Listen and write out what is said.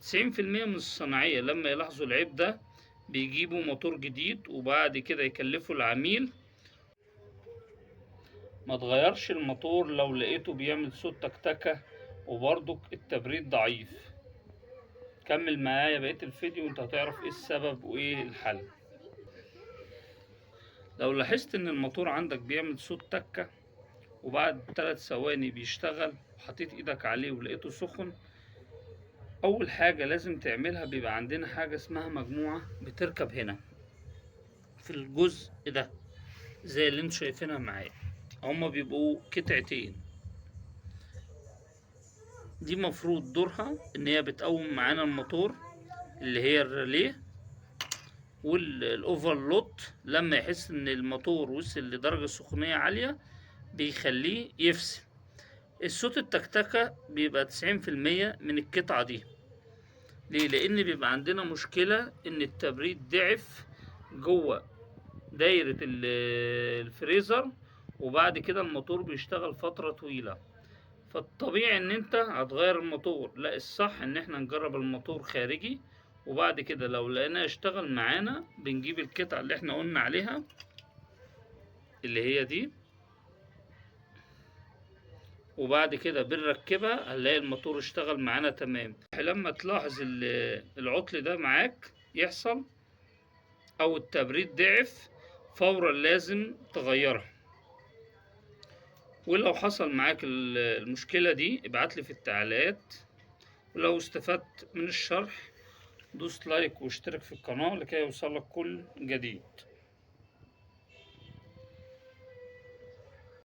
90% من الصناعية لما يلاحظوا العيب ده بيجيبوا موتور جديد وبعد كده يكلفوا العميل. ما تغيرش الموتور لو لقيته بيعمل صوت تكتكة وبرضك التبريد ضعيف. كمل معايا بقية الفيديو وانت هتعرف ايه السبب وايه الحل. لو لاحظت ان الموتور عندك بيعمل صوت تكة وبعد 3 ثواني بيشتغل وحطيت ايدك عليه ولقيته سخن، اول حاجة لازم تعملها بيبقى عندنا حاجة اسمها مجموعة بتركب هنا في الجزء ده زي اللي انتوا شايفينها معايا، هما بيبقوا قطعتين. دي مفروض دورها ان هي بتقوم معانا الموتور اللي هي الريليه والاوفرلود، لما يحس ان الموتور وصل لدرجة سخونية عالية بيخليه يفصل. الصوت التكتكة بيبقى 90% من القطعة دي. ليه؟ لان بيبقى عندنا مشكلة ان التبريد ضعف جوه دايرة الفريزر، وبعد كده الموتور بيشتغل فترة طويلة. فالطبيعي ان انت هتغير الموتور، لا الصح ان احنا نجرب الموتور خارجي، وبعد كده لو لقيناه اشتغل معانا بنجيب القطعة اللي احنا قلنا عليها اللي هي دي، وبعد كده بنركبها هنلاقي الموتور اشتغل معانا تمام. لما تلاحظ العطل ده معاك يحصل او التبريد ضعف، فورا لازم تغيرها. ولو حصل معاك المشكلة دي ابعتلي في التعليقات، ولو استفدت من الشرح دوس لايك واشترك في القناة لكي يوصلك كل جديد.